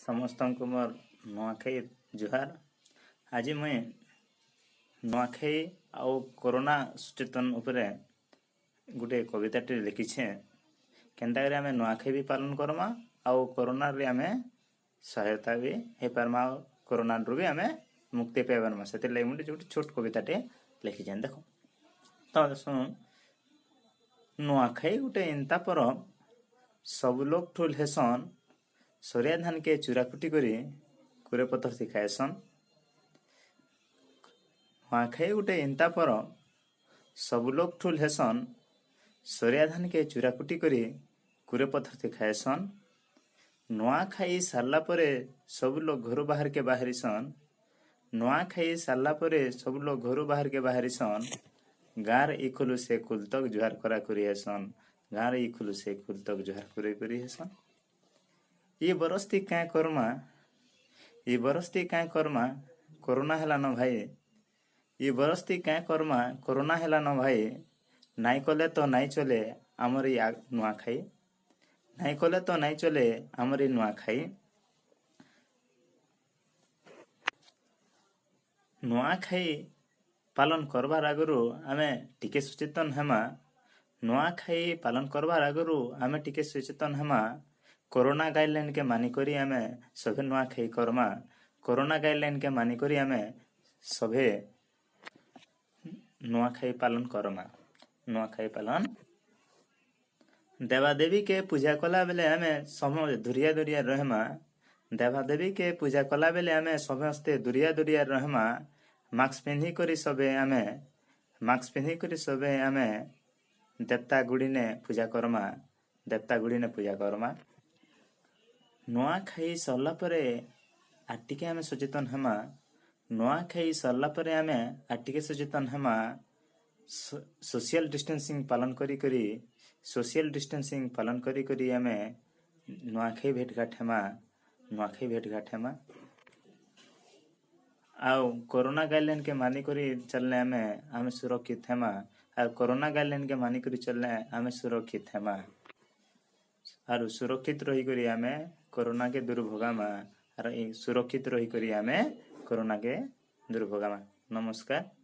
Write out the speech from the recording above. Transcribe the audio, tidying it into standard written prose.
ସମସ୍ତଙ୍କୁ ମୋର ନୂଆଖାଇ ଜୁହାର। ଆଜି ମୁଇଁ ନୂଆଖାଇ ଆଉ କରୋନା ସଚେତନ ଉପରେ ଗୋଟେ କବିତାଟେ ଲେଖିଛେ। କେନ୍ତା କରି ଆମେ ନୂଆଖାଇ ବି ପାଳନ କର୍ମା ଆଉ କରୋନାରେ ଆମେ ସହାୟତା ବି ହେଇପାର୍ମା ଆଉ କରୋନାରୁ ବି ଆମେ ମୁକ୍ତି ପାଇପାର୍ମା, ସେଥିର୍ଲାଗି ମୁଇଁ ଗୋଟେ ଛୋଟ କବିତାଟେ ଲେଖିଛେଁ। ଦେଖ ତ ଶୁଣ, ନୂଆଖାଇ ଗୋଟେ ଏନ୍ତା ପରବ, ସବୁ ଲୋକ୍ ଠୁଲ୍ ହେସନ୍, ସରିଆ ଧାନ୍କେ ଚୁରାକୁଟି କରି କୁରେ ପତର୍ ଥି ଖାଏସନ୍। ନୂଆଖାଇ ଗୋଟେ ଏନ୍ତା ପରବ, ସବୁ ଲୋକ୍ ଠୁଲ୍ ହେସନ୍, ସରିଆ ଧାନ୍କେ ଚୁରାକୁଟି କରି କୁରେ ପଥର୍ ଥି ଖାଏସନ୍। ନୂଆଖାଇ ସାର୍ଲା ପରେ ସବୁ ଲୋକ୍ ଘରୁ ବାହାର୍କେ ବାହାରିସନ୍। ନୂଆଖାଇ ସାର୍ଲା ପରେ ସବୁ ଲୋକ୍ ଘରୁ ବାହାର୍କେ ବାହାରିସନ୍, ଗାଁର୍ ଇ କୁଲୁ ସେ କୁଲ୍ ତକ୍ ଜୁହାର୍ କରାକରି ହେସନ୍। ଗାଁର୍ ଇ କୁଲୁ ସେ କୁଲ୍ ତକ୍ ଜୁହାର୍ କରି ହେସନ୍। ଇ ବରଷ୍ ଥି କାଁ କର୍ମା, ଇ ବରଷ୍ ଥି କାଁ କର୍ମା, କରୋନା ହେଲାନ ଭାଇ। ଇ ବରଷ୍ ଥି କାଁ କର୍ମା, କରୋନା ହେଲାନ ଭାଇ, ନାଇଁ କଲେ ତ ନାଇଁ ଚଲେ ଆମର୍ ଇ ନୂଆଖାଇ। ନାଇଁ କଲେ ତ ନାଇଁ ଚଲେ ଆମର୍ ଇ ନୂଆଖାଇ। ନୂଆଖାଇ ପାଲନ୍ କର୍ବାର୍ ଆଗ୍ରୁ ଆମେ ଟିକେ ସଚେତନ୍ ହେମା। ନୂଆଖାଇ ପାଲନ୍ କର୍ବାର୍ ଆଗ୍ରୁ ଆମେ ଟିକେ ସଚେତନ୍ ହେମା। କରୋନା ଗାଇଡ଼୍ଲାଇନ୍କେ ମାନିକରି ଆମେ ସଭେ ନୂଆଖାଇ କର୍ମା। କରୋନା ଗାଇଡ଼୍ଲାଇନ୍କେ ମାନିକରି ଆମେ ସଭେ ନୂଆଖାଇ ପାଲନ୍ କର୍ମା। ନୂଆଖାଇ ପାଲନ୍ ଦେବାଦେବୀକେ ପୂଜା କଲାବେଲେ ଆମେ ସମସ୍ତେ ଦୁରିଆ ଦୁରିଆ ରହେମା। ଦେବାଦେବୀକେ ପୂଜା କଲାବେଲେ ଆମେ ସମସ୍ତେ ଦୁରିଆ ଦୁରିଆ ରହେମା। ମାସ୍କ ପିନ୍ଧିକରି ସଭେ ଆମେ, ମାସ୍କ ପିନ୍ଧିକରି ସଭେ ଆମେ ଦେବତା ଗୁଡ଼ିନେ ପୂଜା କର୍ମା। ଦେବତା ଗୁଡ଼ିନେ ପୂଜା କର୍ମା। ନୂଆଖାଇ ସର୍ଲା ପରେ ଆର୍ ଟିକେ ଆମେ ସଚେତନ୍ ହେମା। ନୂଆଖାଇ ସର୍ଲା ପରେ ଆମେ ଆର୍ ଟିକେ ସଚେତନ୍ ହେମା। ସୋସିଆଲ୍ ଡିଷ୍ଟାନ୍ସିଂ ପାଲନ୍ କରି କରି, ସୋସିଆଲ୍ ଡିଷ୍ଟାନ୍ସିଂ ପାଲନ୍ କରି କରି ଆମେ ନୂଆଖାଇ ଭେଟ୍ଘାଟ୍ ହେମା। ନୂଆଖାଇ ଭେଟ୍ଘାଟ୍ ହେମା। ଆଉ କରୋନା ଗାଇଡ଼୍ଲାଇନ୍କେ ମାନିକରି ଚାଲ୍ଲେ ଆମେ ସୁରକ୍ଷିତ୍ ହେମା। ଆଉ କରୋନା ଗାଇଡ଼୍ଲାଇନ୍କେ ମାନିକରି ଚଲ୍ଲେ ଆମେ ସୁରକ୍ଷିତ୍ ହେମା। ଆରୁ ସୁରକ୍ଷିତ୍ ରହିକରି ଆମେ କରୋନାକେ ଦୂର୍ ଭଗାମା। ଆର୍ ସୁରକ୍ଷିତ୍ ରହିକରି ଆମେ କରୋନାକେ ଦୂର୍ ଭଗାମା। ନମସ୍କାର।